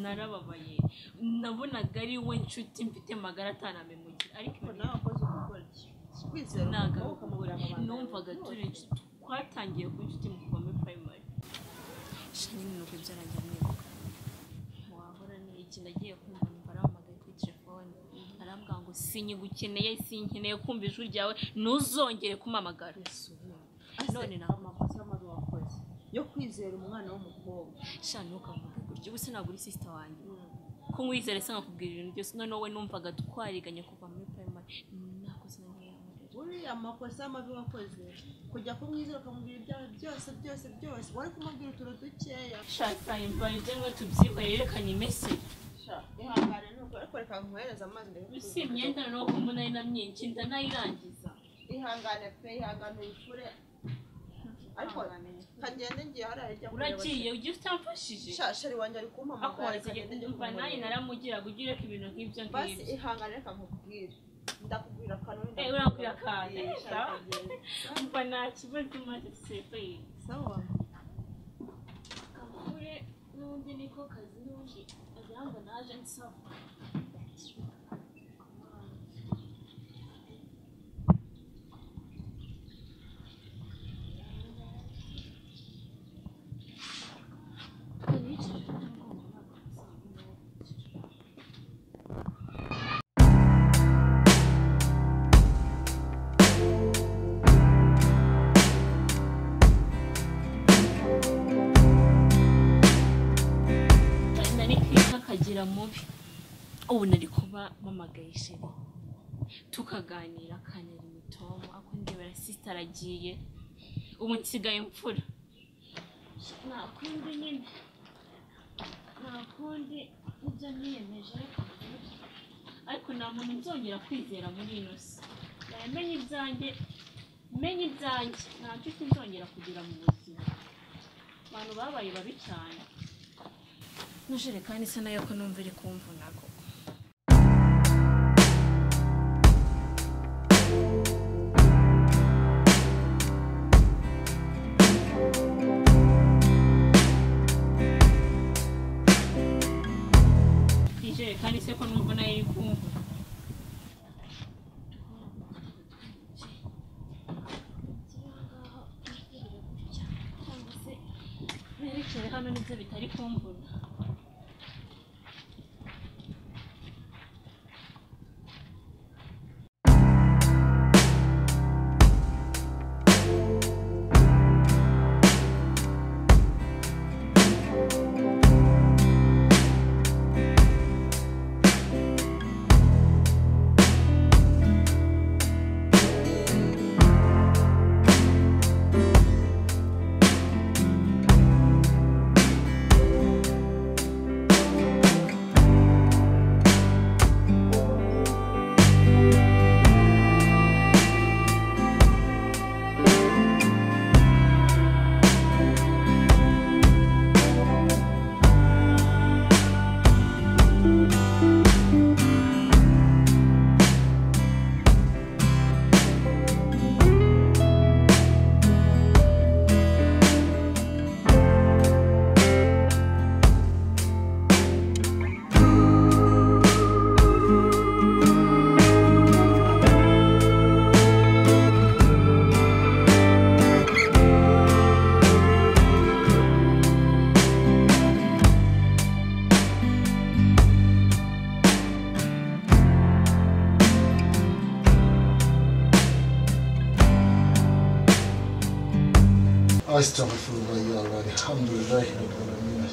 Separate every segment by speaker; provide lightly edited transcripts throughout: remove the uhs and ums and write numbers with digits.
Speaker 1: Narababaye nabonaga ari we nshuti mfite magara atanamemugira ariko
Speaker 2: nawe wakoze ugukora kwizera
Speaker 1: ntabwo numvaga turi twatangiye kuba inshuti mu kuva muri primary nyine nuko byarangiye mwibuka wahora ni iki nagiye kumva numva arampamagaye kuri telefone arambwira ngo sinyigukeneye sinkeneye kumva ijwi ryawe ntuzongere kumpamagara. None
Speaker 2: nawe amakosa mabi wakoze yo kwizera umwana w'umukobwa
Speaker 1: sha ntukavuge gutyo ubu ntabwo uri sister wanjye ko nkwizera se nkakubwira ibintu byose none wowe numvaga twariganye kuva muri primary nakoze
Speaker 2: uriya amakosa mabi wakoze kujya kumwizera ukamubwira ibyawe byose byose byose wari kumubwira utuntu dukeya
Speaker 1: sha sayimba ibyo ngo tubyihorere reka nimese
Speaker 2: sha ihangane nuko ariko reka nkohereze amazi ndebe
Speaker 1: si imyenda no kumbona ari na myinshi ndanayirangiza
Speaker 2: ihangane pe ihangane uyifure ariko kagende ngiye hariya hirya
Speaker 1: uragiye ujye utamfashije
Speaker 2: sha sheri wanjye ari kumpamagara
Speaker 1: kagende njye kumva nanjye naramugiraga ujye ureka ibintu nk'ibyo ngibyo
Speaker 2: basi ihangane reka nkubwire ndakubwira akantu
Speaker 1: urambwira akantu umva nta kibazo maze sepe
Speaker 2: sawa
Speaker 1: kamure n'ubundi niko kazi n'ubundi agira ngo naje nsaba mubi ubu nari kuba mpamagaye sheri tukaganira akanera imitomo ako ndebera sister aragiye ubu nsigaye mfura nta kundi nyine nta kundi ibyo niyemeje ariko nta muntu nzongera kwizera muri ino si menye ibyanjye menye ibyanjye nta nshuti nzongera kugira mu buzima abantu babaye babi cyane Nujerekani isa nayo ko numva iri kumvuna koko. Ijerekani se ko numva nayo iri kumvuna. Nerekere hano nibyo bitari kumvuna.
Speaker 3: Astaghfirullah ya Allah, alhamdulillahi rabbil alamin.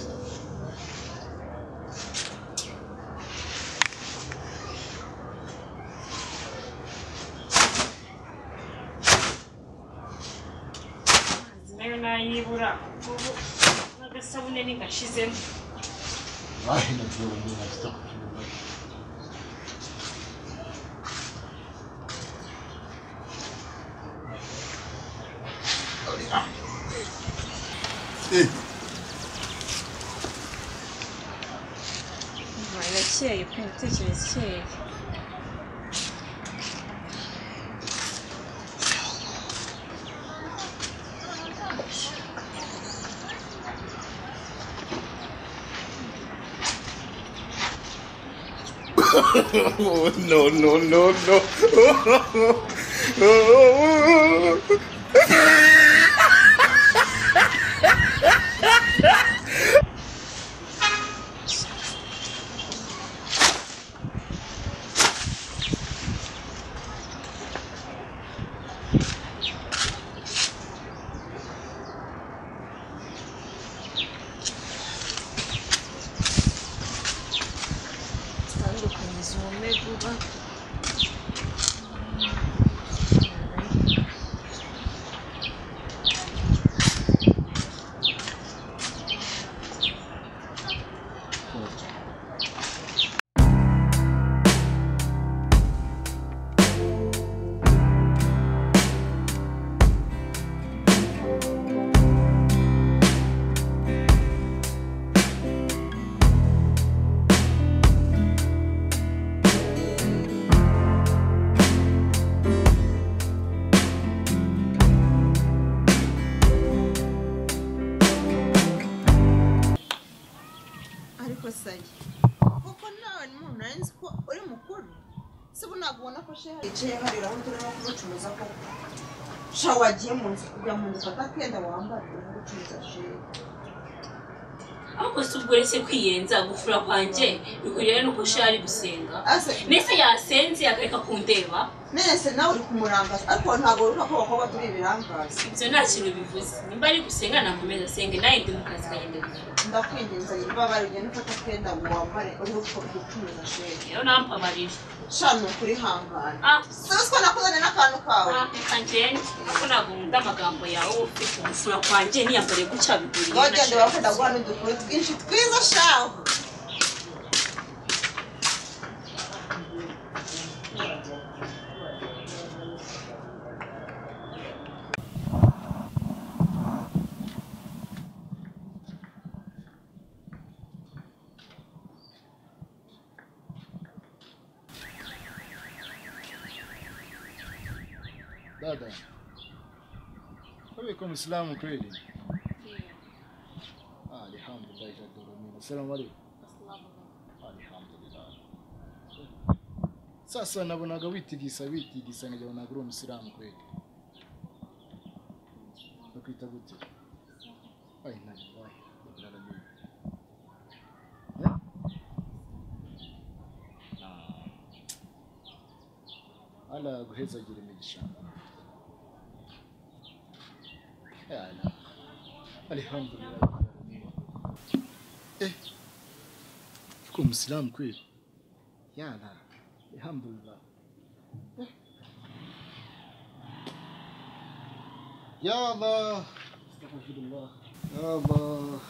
Speaker 1: Nayo nayibura ubu n'agasabune ntigashizemo.
Speaker 3: Wallahi rabbil alamin, astaghfirullah.
Speaker 1: Irakeye pe, ibitekerezo ikeye.
Speaker 3: Oh, no, no, no, no.
Speaker 1: Zitandukanye zume vuba.
Speaker 2: Kuko nawe umuntu nari nzi ko uri mukuru, se ubu ntabwo ubona ko sheha yicaye hariya aho turimo kumucuruza koko. Sha wagiye mu nzu kujya mu nzu ufata akenda wambara uri gucuruza sheha.
Speaker 1: Ahubwo si ubwo uretse kwiyenza gufura kwanjye bihuriye n'uko sheha ari gusenga. Nese yasenze akareka kundeba.
Speaker 2: Nese nawe uri kumurangaza ariko ntabwo wibuka ko abakobwa turi ibirangaza.
Speaker 1: Ibyo nta kintu bivuze. Nimba ari gusenga nakomeza asenge, nawe ndi mu kazi kagenda gufura.
Speaker 2: Ndakwinginze niba ugenda ufata akenda wambare uri gucuruza sheha.
Speaker 1: Rero nampabarira.
Speaker 2: Sha ni ukuri hangana. Si ko nakuzaniye n'akantu kawe.
Speaker 1: Reka ngende ariko ntabwo nkunda amagambo yawe ufite gufura kwanjye niyambariye gutya bihuriye na
Speaker 2: Wagenda
Speaker 1: sheha.
Speaker 2: bakunda guha n'udukuru twinshi twiza shaho.
Speaker 3: Dada, wewe uko Muislamu kweli? Alhamdulillah rabbil alamin. Assalamu alaykum. Alhamdulillah. Sasa nabonaga witigisa witigisa nkagira ngo uri Umuislamu kweli. Bakwita gute? Inna lillahi rabbil alamin. Ala guhezagira imigisha. Ya Allah. Alhamdulillah. Uko Muislamu kweli? Ya Allah. Alhamdulillah. Ya Allah. Astaghfirullah. Ya Allah.